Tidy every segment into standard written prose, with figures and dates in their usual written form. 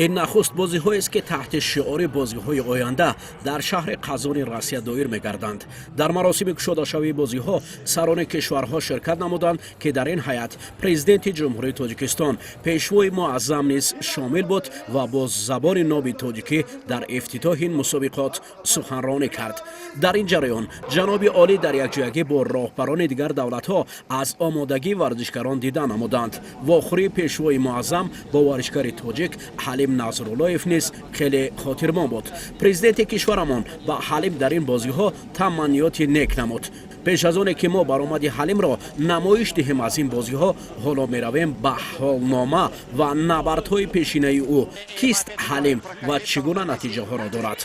Ин нахуст бозиҳоест, ки таҳти шиори бозиҳои оянда дар шаҳри Қазони Россия доир мегарданд. Дар маросими кушодашавии бозиҳо сарони кишварҳо ширкат намуданд, ки дар ин ҳайат Президенти Ҷумҳурии Тоҷикистон, Пешвои муаззам низ шомил буд ва бо забони ноби тоҷикӣ дар ифтитоҳи ин мусобиқот суханронӣ кард. Дар ин ҷараён ҷаноби олӣ дар якҷоягӣ бо роҳбарони дигар давлатҳо аз омодагии варзишгарон дида намуданд. Вохӯрии Пешвои муаззам бо варзишгари тоҷик Ҳалим Назруллоев низ хеле хотирмон буд. Президенти кишварамон ба Ҳалим дар ин бозиҳо таманниёти нек намуд. Пеш аз оне ки мо баромади Ҳалимро намоиш диҳем аз ин бозиҳо, ҳоло меравем ба ҳолнома ва набардҳои пешинаи ӯ. Кист Ҳалим ва чӣ гуна натиҷаҳоро дорад?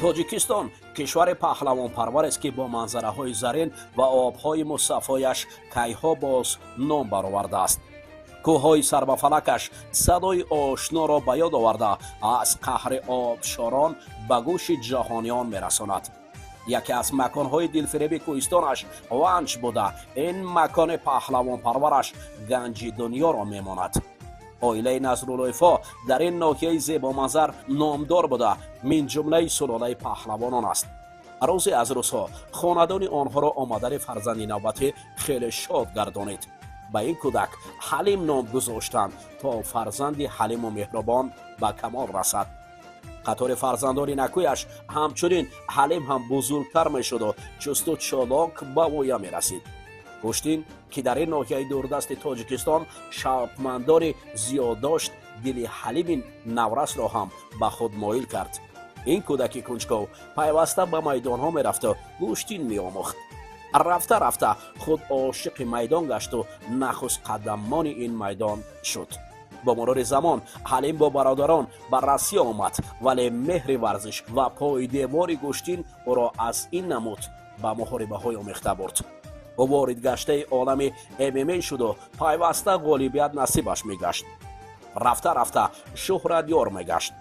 Тоҷикистон кишвари паҳлавонпарварест, ки бо манзараҳои зарин ва обҳои мусаффояш кайҳо боз ном баровардааст. Кӯҳҳои сарбафалакаш садои ошноро ба ёд оварда, аз қаҳри обшорон ба гӯши ҷаҳониён мерасонад. Яке аз маконҳои дилфиреби кӯҳистонаш Ванҷ буда, ин макони паҳлавонпарвараш ганҷи дунёро мемонад. Оилаи Назруллоевҳо дар ин ноҳияи зебоманзар номдор буда, минҷумлаи сулолаи паҳлавонон аст. Рӯзе аз рӯзҳо хонадони онҳоро омадани фарзанди навбатӣ хеле шод гардонид. Ба ин кӯдак Ҳалим ном гузоштанд, то фарзанди ҳалиму меҳрубон ба камол расад. Қатори фарзандони накӯяш ҳамчунин Ҳалим ҳам бузургтар мешуду чусту чолок ба воя мерасид. Гӯштин, ки дар ин ноҳияи дурдасти Тоҷикистон шавқмандони зиёд дошт, дили Ҳалими наврасро ҳам ба худ моил кард. Ин кӯдаки кунҷков пайваста ба майдонҳо мерафту гӯштин меомӯхт. Рафта рафта худ ошиқи майдон гашту нахуст қадаммони ин майдон шуд. Бо мурури замон Ҳалим бо бародарон ба Россия омад, вале меҳри варзиш ва пойдевори гӯштин ӯро аз ин намуд ба муҳорибаҳои омехта бурд. Ӯ воридгаштаи олами ММА шуду пайваста ғолибият насибаш мегашт. Рафта рафта шӯҳратёр мегашт.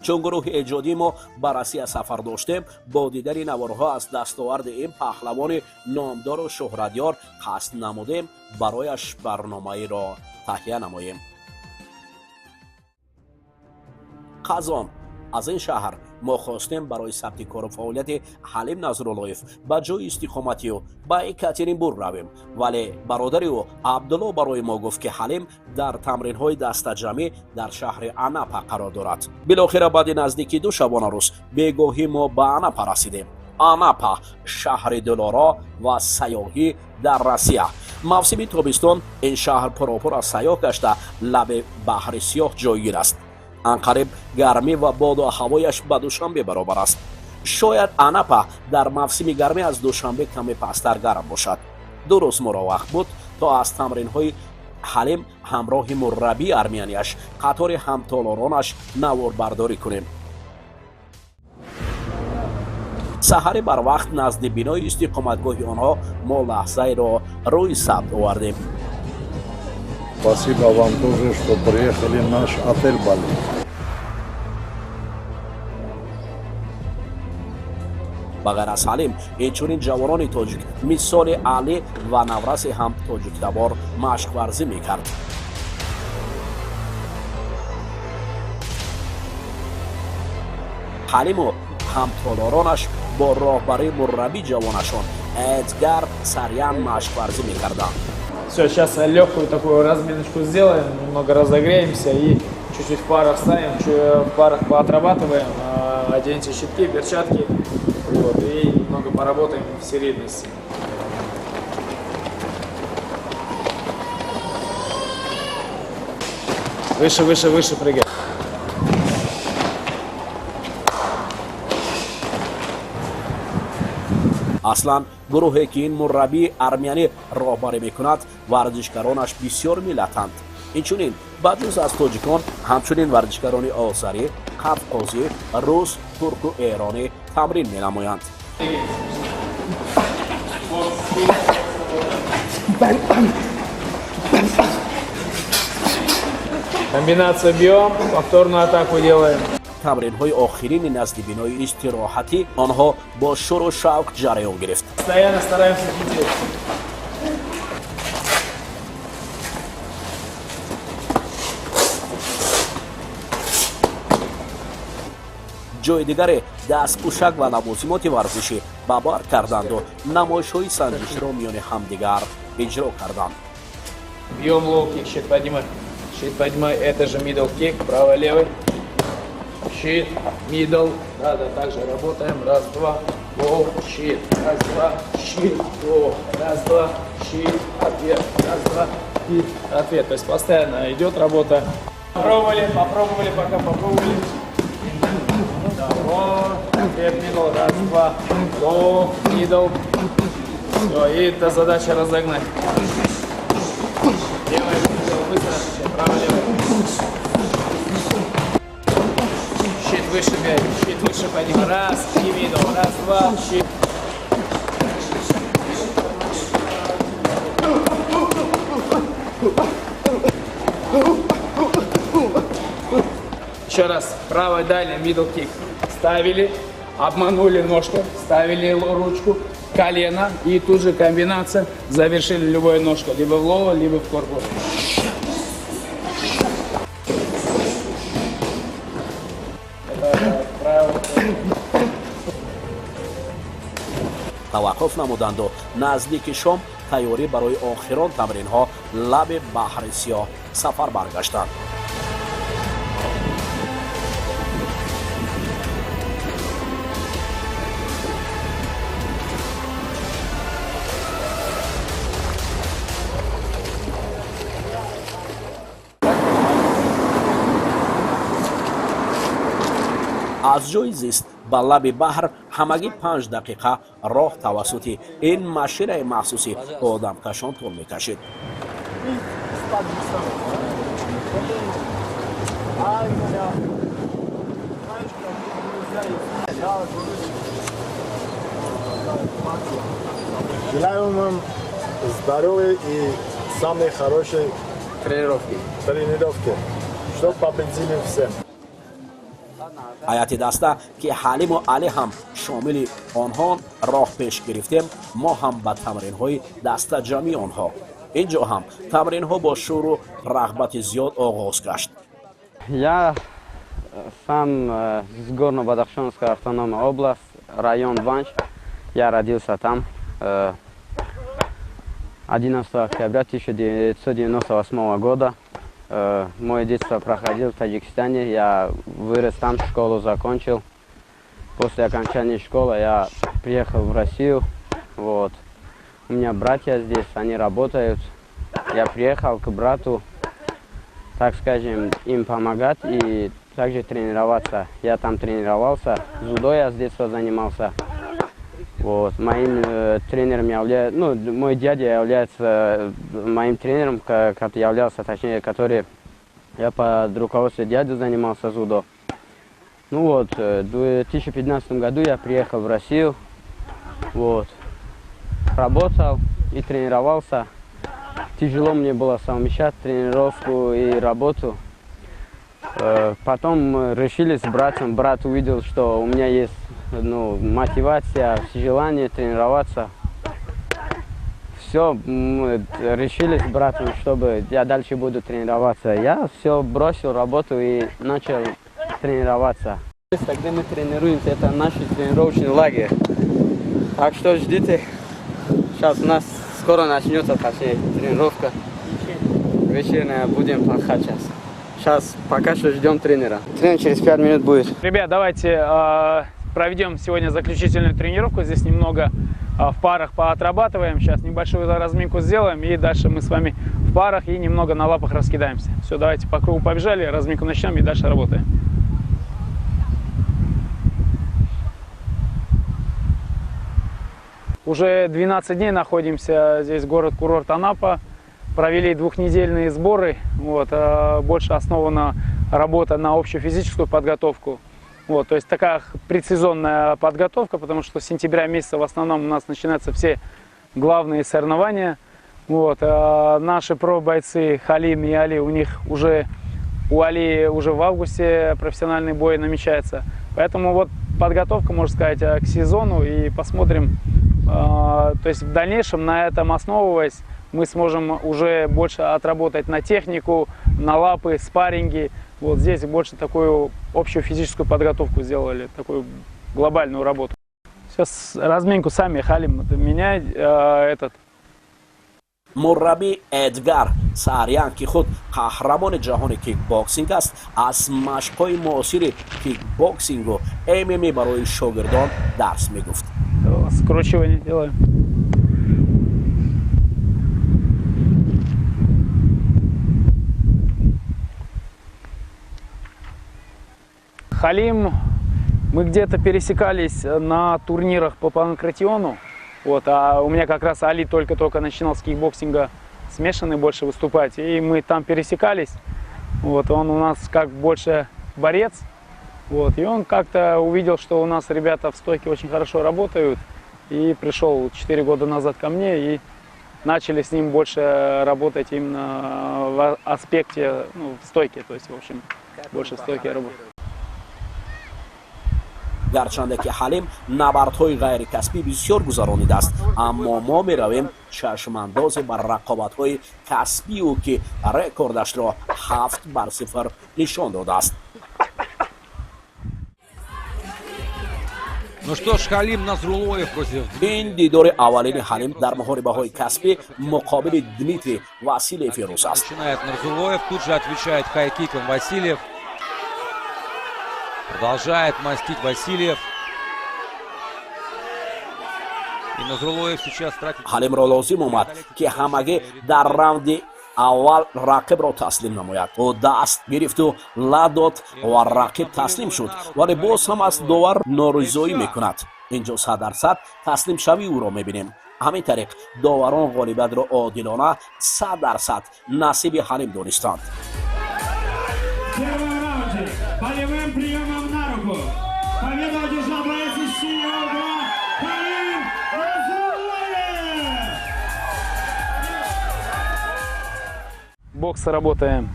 Чун гурӯҳи эҷодии мо ба Россия сафар доштем, бо дидани наворҳо аз дастоварди ин паҳлавони номдору шӯҳратёр қасд намудем барояш барномаеро таҳия намоем. Қазон. Аз ин шаҳр мо хостем барои сабти кору фаъолияти Ҳалим Назруллоев ба ҷои истиқомати ӯ, ба Екатеринбург равем, вале бародари ӯ Абдулло барои мо гуфт, ки Ҳалим дар тамринҳои дастаҷамъӣ дар шаҳри Анапа қарор дорад. Билохира баъди наздики 2 шабонарӯз бегоҳӣ мо ба Анапа расидем. Анапа — шаҳри дилоро ва сайёҳӣ дар Россия. Мавсими тобистон ин шаҳр пуропур аз сайёҳ гашта, лаби Баҳри Сиёҳ ҷойгир аст. Анқариб гармӣ ва боду ҳавояш ба Душанбе баробар аст. Шояд Анапа дар мавсими гармӣ аз Душанбе каме пасттар гарм бошад. 2 рӯз моро вақт буд, то аз тамринҳои Ҳалим ҳамроҳи мураббии армянияш қатори ҳамтолоронаш наворбардорӣ кунем. Саҳари барвақт назди бинои истиқоматгоҳи онҳо мо лаҳзаеро рӯи сабт овардем. Спасибо вам тоже, что приехали в наш отель Бали. Ба ғайр аз Ҳалим, инчунин ҷавонони тоҷик мисоли Алӣ ва наврасе ҳам тоҷиктабор машқварзӣ мекард. Ҳалиму ҳамтолоронаш бо роҳбарии мураббии ҷавонашон Эдгар Сарян машқварзӣ мекарданд. Все, сейчас легкую такую разминочку сделаем, немного разогреемся и чуть-чуть в парах ставим, в парах поотрабатываем, оденьте щитки, перчатки, вот, и немного поработаем в серийности. Выше, выше, выше прыгай. Аслан гурӯҳе, ки ин мураббии армянӣ роҳбарӣ мекунад, варзишгаронаш бисёр миллатанд. Инчунин ба ҷуз аз тоҷикон ҳамчунин варзишгарони озарӣ, қафқозӣ, рус, турку эронӣ тамрин менамоянд. Комбинацию бьем, повторную атаку делаем. Тамринҳои охирини назди бинои истироҳатӣ онҳо бо шуру шавқ ҷараён гирифт. Постоянно стараемся лететь. Ҷои дигаре дастпӯшак ва лавозимоти варзишӣ ба бар карданду намоишҳои санҷишро миёни ҳамдигар иҷро карданд. Бьем лоу-кик, щит поднимай. Щит поднимай, это же middle kick, право-левый. Щит, middle. Да, да, также работаем. Раз, два, low, щит. Раз, два, щит, low. Раз, два, щит, ответ. Раз, два, и ответ. То есть постоянно идет работа. Попробовали, попробовали, пока попробовали. Да, low, ответ, middle. Раз, два, low, middle. Все, и это задача разогнать. Левый, быстро, право, левый. Щит выше, бей, щит выше поднимай. Раз, и middle. Раз, два, щит. Еще раз, правый дальний, middle kick. Ставили, обманули ножку, ставили ручку, колено и тут же комбинация. Завершили любую ножку, либо в low, либо в корпус. Это правило. Таваққуф намуданду наздики шом тайёрӣ барои охирон тамринҳо лаби Баҳри Сиёҳ сафар баргаштанд. Аз ҷои зист ба лаби баҳр ҳамагӣ 5 дақиқа роҳ тавассути ин машинаи махсуси одамкашон тӯл мекашид. Желаю вам здоровья и самой хорошей тренировки. Тренировки, чтобы победили всем. Ҳайати даста, ки Ҳалиму Алӣ ҳам шомили онҳо, роҳ пеш гирифтем мо ҳам ба тамринҳои дастаҷамъии онҳо. Ин ҷо ҳам тамринҳо бо шӯру рағбати зиёд оғоз гашт. Я сам с Горно-Бадахшанской автономной области, район Ванж. Я родился там 11 октября 1998 года. Мое детство проходил в Таджикистане. Я вырос там, школу закончил. После окончания школы я приехал в Россию. Вот. У меня братья здесь, они работают. Я приехал к брату, так скажем, им помогать и также тренироваться. Я там тренировался, дзюдо я с детства занимался. Вот. Моим тренером является, ну, мой дядя является моим тренером, являлся, точнее, который я под руководством дяди занимался дзюдо. Ну вот, в 2015 году я приехал в Россию, вот, работал и тренировался. Тяжело мне было совмещать тренировку и работу. Потом мы решили с братом, брат увидел, что у меня есть, ну, мотивация, желание тренироваться. Все, мы решили с братом, чтобы я дальше буду тренироваться. Я все бросил работу и начал тренироваться. Где мы тренируемся, это наш тренировочный лагерь. Так что ждите. Сейчас у нас скоро начнется, точнее, тренировка. Вечерняя, будем пахать сейчас. Сейчас пока что ждем тренера. Тренер через 5 минут будет. Ребят, давайте проведем сегодня заключительную тренировку. Здесь немного в парах поотрабатываем. Сейчас небольшую разминку сделаем. И дальше мы с вами в парах и немного на лапах раскидаемся. Все, давайте по кругу побежали, разминку начнем и дальше работаем. Уже 12 дней находимся здесь, город-курорт Анапа. Провели двухнедельные сборы. Вот, больше основана работа на общую физическую подготовку. Вот, то есть такая предсезонная подготовка, потому что с сентября месяца в основном у нас начинаются все главные соревнования. Вот, наши про-бойцы Халим и Али, у Али уже в августе профессиональный бой намечается. Поэтому вот подготовка, можно сказать, к сезону, и посмотрим. То есть в дальнейшем, на этом основываясь, мы сможем уже больше отработать на технику, на лапы, спарринги. Вот здесь больше такую общую физическую подготовку сделали, такую глобальную работу. Сейчас разминку сами Халим меняет этот. Мураббӣ Эдгар Сарьян, ки худ қаҳрамони ҷаҳони кикбоксинг аст, аз машқҳои муосири кикбоксингу ММА барои шогирдон дарс мегуфт. Скручивание делаем. Халим, мы где-то пересекались на турнирах по панкратиону. Вот, а у меня как раз Али только-только начинал с кикбоксинга смешанный больше выступать. И мы там пересекались. Вот, он у нас как больше борец. Вот, и он как-то увидел, что у нас ребята в стойке очень хорошо работают. И пришел 4 года назад ко мне, и начали с ним больше работать именно в аспекте, ну, в стойке. То есть, в общем, больше в стойке работать. Гарчанде ки Ҳалим набардҳои ғайрикасбӣ бисёр гузаронидааст, аммо мо меравем чашмандозе бар рақобатҳои касбию, ки рекордашро 7-0 нишон додааст. Ну что ж, Халим Назрулоев против Ин дидори аввалини Ҳалим дар муҳорибаҳои касбӣ муқобили Дмитрий Василеви рус аст. Начинает Назрулоев, тут же отвечает хай-киком Васильев. Продолжает мастить Васильев. И Назрулоев сейчас тратит. Ҳалимро лозим омад, ки ҳамагӣ дар раунди аввал рақибро таслим намояд. Ӯ даст гирифту ла дод ва рақиб таслим шуд, вале боз ҳам аз довар норизоӣ мекунад. Инҷо 100% таслимшавии ӯро мебинем. Ҳамин тариқ доварон ғолибиятро одилона 100% насиби Ҳалим донистанд. Первом раунде болевым приемом на руку победу одержал боец из синего угла Халим Назруллоев! Бокс работаем.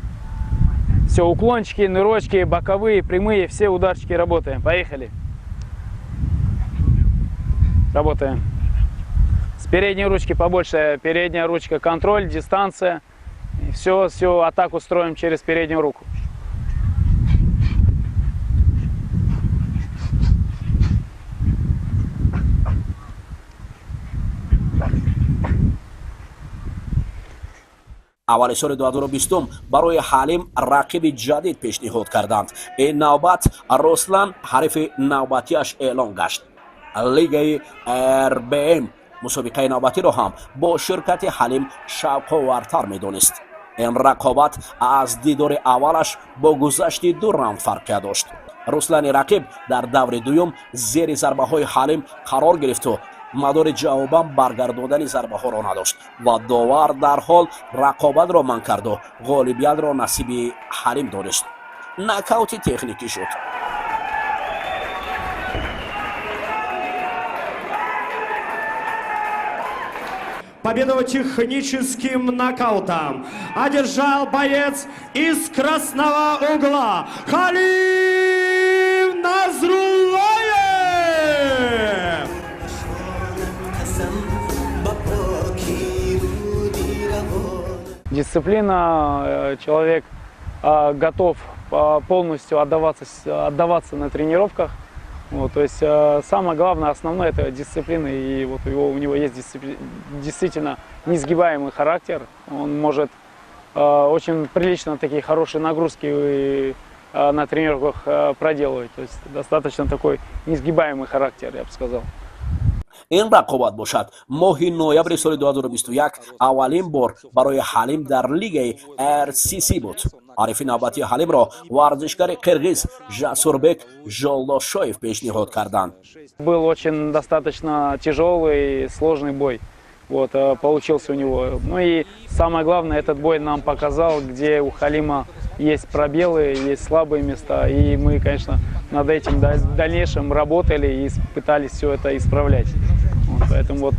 Все, уклончики, нырочки, боковые, прямые, все ударчики работаем. Поехали. Работаем. С передней ручки побольше. Передняя ручка, контроль, дистанция. И все, всю атаку строим через переднюю руку. Аввали соли 2020 барои Ҳалим рақиби ҷадид пешниҳод карданд. Ин навбат Руслан ҳарифи навбатиаш эълон гашт. Лигаи РБМ мусобиқаи навбатиро ҳам бо ширкати Ҳалим шавқовартар медонист. Ин рақобат аз дидори аввалаш бо гузашти ду раунд фарқия дошт. Руслани рақиб дар даври дуюм зери зарбаҳои Ҳалим қарор гирифту мадори ҷавобан баргардондани зарбаҳоро надошт ва довар дарҳол рақобатро манъ карду ғолибиятро насиби Ҳалим донист. Нокаути техникӣ шуд. Победу техническим нокаутом одержал боец из красного угла Халим Назруллоев! Дисциплина, человек готов полностью отдаваться на тренировках. Вот, то есть самое главное, основное — это дисциплина. И вот у него есть действительно несгибаемый характер. Он может очень прилично такие хорошие нагрузки на тренировках проделывать. То есть достаточно такой несгибаемый характер, я бы сказал. Ин рақобат бошад, моҳи ноябри соли 2021 аввалин бор барои Ҳалим дар лигаи РСС буд. Ҳарифи навбатии Ҳалимро варзишгари қирғиз Жасурбек Жолдошоев пешниҳод карданд. Был очень достаточно тяжелый, сложный бой. Вот, получился у него. Ну и самое главное, этот бой нам показал, где у Халима есть пробелы, есть слабые места. И мы, конечно, над этим в дальнейшем работали и пытались все это исправлять. Вот, поэтому вот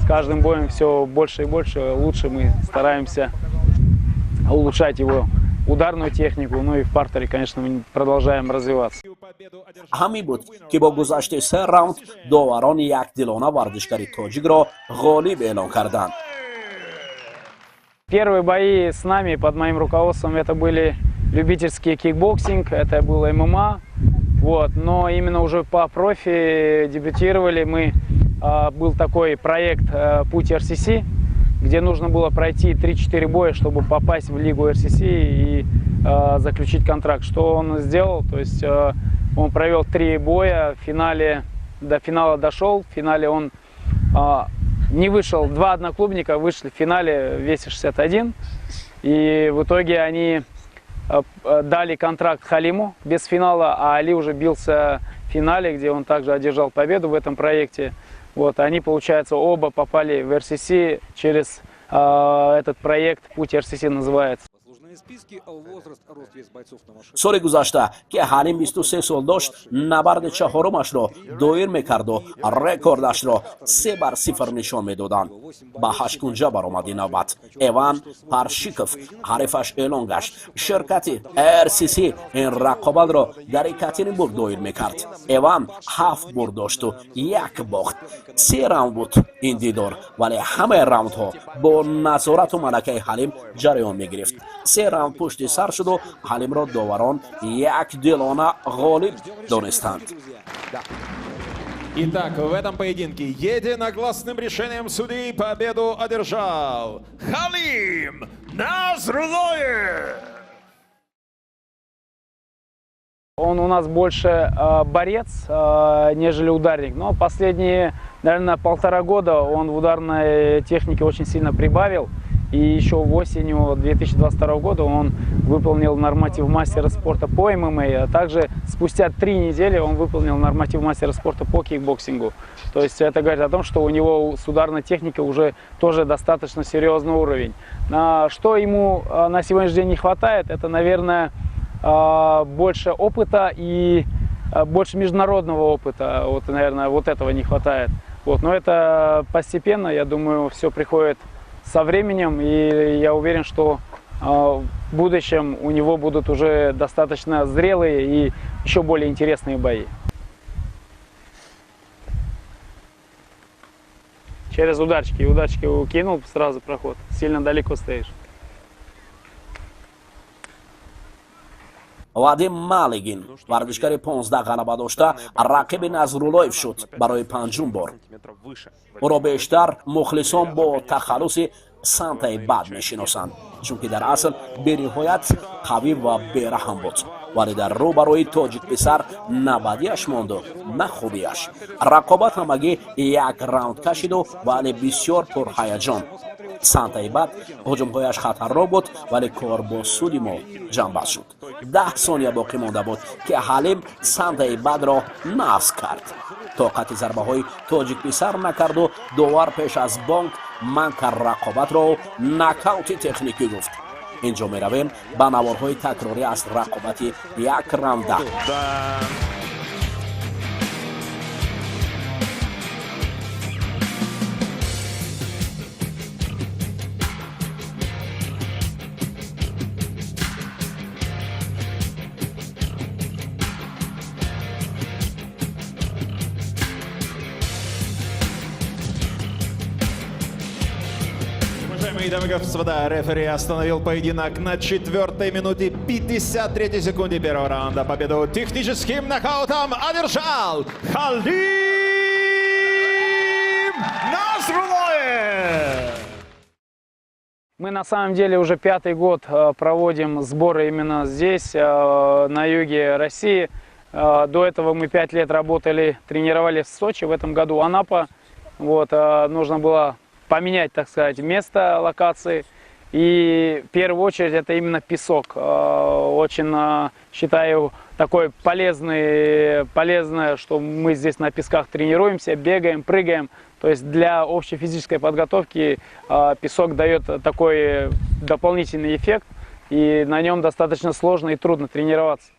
с каждым боем все больше и больше, лучше мы стараемся улучшать его ударную технику. Ну и в партере, конечно, мы продолжаем развиваться. Ҳамин буд, ки бо гузашти се раунд доварон якдилона варзишгари тоҷикро ғолиб эълон карданд. Первые бои с нами под моим руководством это были любительский кикбоксинг, это был ММА. Вот, но именно уже по профи дебютировали мы. Был такой проект «Путь РСС», где нужно было пройти 3-4 боя, чтобы попасть в лигу РСС и заключить контракт. Что он сделал? То есть он провел 3 боя, в финале, до финала дошел, в финале он не вышел, 2 одноклубника вышли в финале в весе 61. И в итоге они дали контракт Халиму без финала, а Али уже бился в финале, где он также одержал победу в этом проекте. Вот, они, получается, оба попали в РСС через этот проект «Путь РСС» называется. Соли гузашта, ки Ҳалим 23 сол дошт, набарди чаҳорумашро доир мекарду рекордашро 3-0 нишон медоданд. Ба ҳашткунҷа баромад. Ин навбат Иван Паршиков ҳарифаш эълон гашт. Ширкати РСС ин рақобатро дар Екатеринбург доир мекард. Иван ҳафт бурд дошту як бохт. Се раунд буд ин дидор, вале ҳамаи раундҳо бо назорату малакаи Ҳалим ҷараён мегирифт. Се раунд пушти сар шуду Ҳалимро доварон якдилона ғолиб донистанд. Итак, в этом поединке единогласным решением судей победу одержал Халим Назруллоев! Он у нас больше борец, нежели ударник. Но последние, наверное, 1,5 года он в ударной технике очень сильно прибавил. И еще в осенью 2022 года он выполнил норматив мастера спорта по ММА, а также спустя 3 недели он выполнил норматив мастера спорта по кикбоксингу. То есть это говорит о том, что у него с ударной техникой уже тоже достаточно серьезный уровень. Что ему на сегодняшний день не хватает, это, наверное, больше опыта и больше международного опыта. Вот, наверное, вот этого не хватает. Вот, но это постепенно, я думаю, все приходит со временем, и я уверен, что в будущем у него будут уже достаточно зрелые и еще более интересные бои. Через ударчики, ударчики укинул, сразу проход, сильно далеко стоишь. Вадим Малигин, варзишгари 15 ғалаба дошта, рақиби Назруллоев шуд барои панҷум бор. Ӯро бештар мухлисон бо тахаллуси Сантаи Бад мешиносанд, чунки дар асл бениҳоят қавӣ ва бераҳм буд, вале дар рӯ барои тоҷикписар на бадиаш монду, на хубиаш. Рақобат ҳамагӣ як раунд кашиду, вале бисёр пурҳаяҷон. Сантаи Бад ҳуҷумҳояш хатарнок буд, вале кор бо суди мо ҷанбаст шуд. 10 сония боқӣ монда буд, ки Ҳалим Сантаи Бадро нафс кард. Тоқати зарбаҳои тоҷикписар накарду довар пеш аз бонг манъ кард рақобатро, нокаути техникӣ гуфт. Инҷо меравем ба наворҳои такрорӣ аз рақобати як раунда. Уважаемые дамы и господа, рефери остановил поединок на 4-й минуте 53 секунде первого раунда. Победу техническим нокаутом одержал Халим Назруллоев! Мы на самом деле уже 5-й год проводим сборы именно здесь, на юге России. До этого мы 5 лет работали, тренировались в Сочи, в этом году Анапа. Вот, нужно было поменять, так сказать, место локации. И в первую очередь это именно песок. Очень считаю такой полезное, что мы здесь на песках тренируемся, бегаем, прыгаем. То есть для общей физической подготовки песок дает такой дополнительный эффект, и на нем достаточно сложно и трудно тренироваться.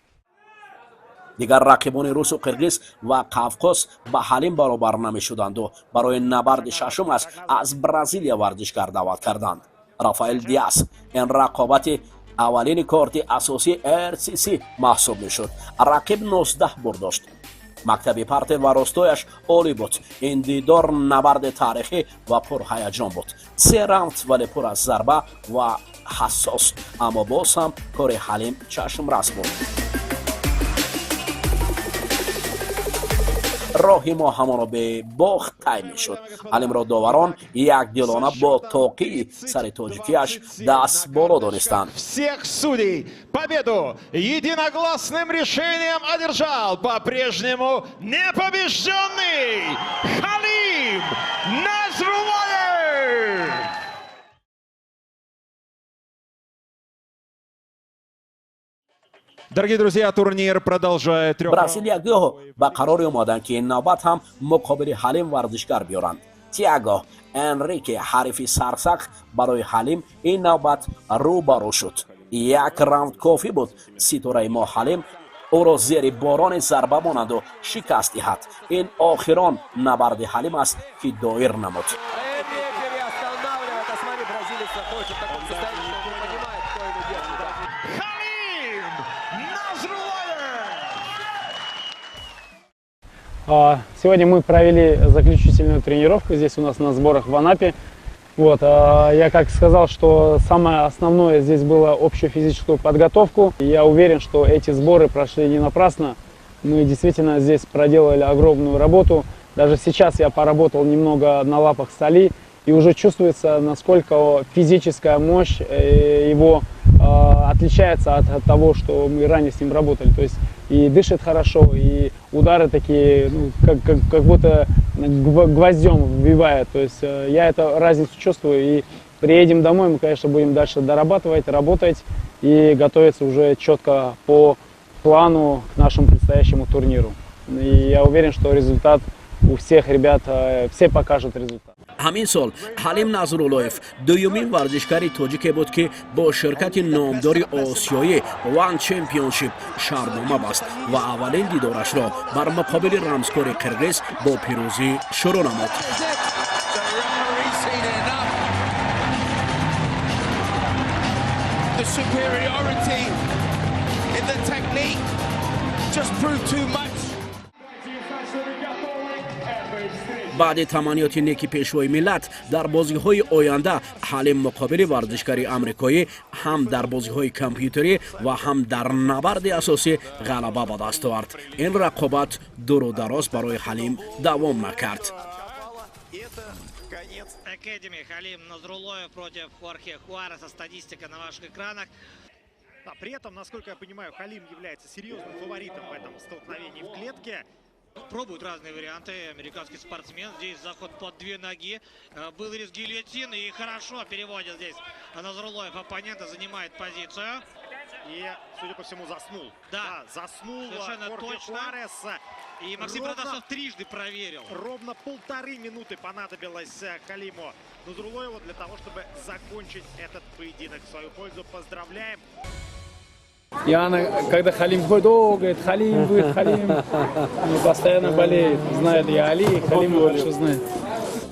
Дигар рақибони русу, қирғиз ва Қавқоз ба Ҳалим баробар намешуданду барои набарди шашум аз Бразилия варзишгар даъват карданд, Рафаэл Диас. Ин рақобати аввалини корти асосии РСС маҳсуб мешуд. Рақиб 19 бурд дошт, мактаби партер ва ростояш олӣ буд. Ин дидор набарди таърихӣ ва пурҳаяҷон буд. Се раунд, вале пур аз зарба ва Ҳассос, аммо боз ҳам кори Ҳалим чашмрас буд. Роҳи мо ҳамоно бебохт тай мешуд. Ҳалимро доварон якдилона бо тоқии сари тоҷикияш даст боло донистанд. Всех судей победу единогласным решением одержал по-прежнему непобежденный Халим Назруллоев! Дорогие друзья, турнир продолжает Бразилиягиҳо ба қароре омаданд, ки ин навбат ҳам муқобили Ҳалим варзишгар биёранд. Тиаго Энрике, ҳарифи сарсахт барои Ҳалим, ин навбат рӯ ба рӯ шуд. Як раунд кофӣ буд, ситораи мо Ҳалим ӯро зери борони зарба монанду шикаст диҳад. Ин охирон набарди Ҳалим аст, ки доир намуд. Рефери останавливает. А смотри, бразилец находится в таком состоянии, что он не понимает, кто его держит. Да. Халим Назруллоев! Сегодня мы провели заключительную тренировку здесь у нас на сборах в Анапе. Вот, я как сказал, что самое основное здесь было общую физическую подготовку. Я уверен, что эти сборы прошли не напрасно. Мы действительно здесь проделали огромную работу. Даже сейчас я поработал немного на лапах с Али, и уже чувствуется, насколько физическая мощь его отличается от того, что мы ранее с ним работали. То есть и дышит хорошо, и удары такие, ну, как будто гвоздем вбивает. То есть я эту разницу чувствую. И приедем домой, мы, конечно, будем дальше дорабатывать, работать и готовиться уже четко по плану к нашему предстоящему турниру. И я уверен, что результат у всех ребят, все покажут результат. Ҳамин сол Ҳалим Назруллоев дуюмин варзишгари тоҷике буд, ки бо ширкати номдори осиёӣ One Championship шартнома баст ва аввалин дидорашро бар муқобили рамзкори қирғиз бо пирӯзӣ шурӯъ намуд. The referee's seen enough. The superiority in the technique just proved too much. Баъди таманниёти неки пешвои миллат, дар бозиҳои оянда Ҳалим муқобили варзишгари амрикоӣ ҳам дар бозиҳои компютерӣ ва ҳам дар набарди асосӣ ғалаба ба даст овард. Ин рақобат дуру дароз барои Ҳалим давом накард. Academy. Халим Назруллоев против Хорхе Хуареса. Статистика на ваших экранах. Да, при этом, насколько я понимаю, Халим является серьезным фаворитом в этом столкновении в клетке. Пробуют разные варианты. Американский спортсмен. Здесь заход под две ноги. Был риск гильотины. И хорошо переводит здесь Назруллоев оппонента. Занимает позицию. И, судя по всему, заснул. Да. Заснул Совершенно Хорхе точно. Хуарес. И Максим Протасов трижды проверил. Ровно 1,5 минуты понадобилось Халиму Назруллоеву для того, чтобы закончить этот поединок в свою пользу. Поздравляем! И она, когда Халим ходит, о, говорит, Халим будет, Халим. Он постоянно болеет. Знает и Али, и Халим хорошо знает.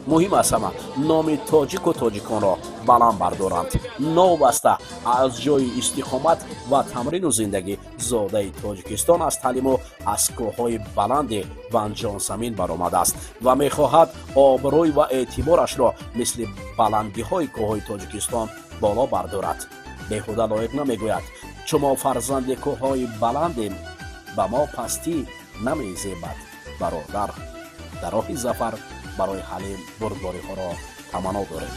Муҳим аст, ҳама номи тоҷику тоҷиконро баланд бардоранд, новобаста аз ҷойи истиқомат ва тамрину зиндагӣ. Зодаи Тоҷикистон аст Ҳалиму аз кӯҳҳои баланди Ванҷонзамин баромадааст ва мехоҳад обрӯй ва эътиборашро мисли баландиҳои кӯҳҳои Тоҷикистон боло бардорад. Беҳуда лоиқ намегӯяд: чун мо фарзанди кӯҳҳои баландем, ба мо пастӣ намезебад, бародар. Дар роҳи зафар барои Ҳалим бурдбориҳоро таманно дорем.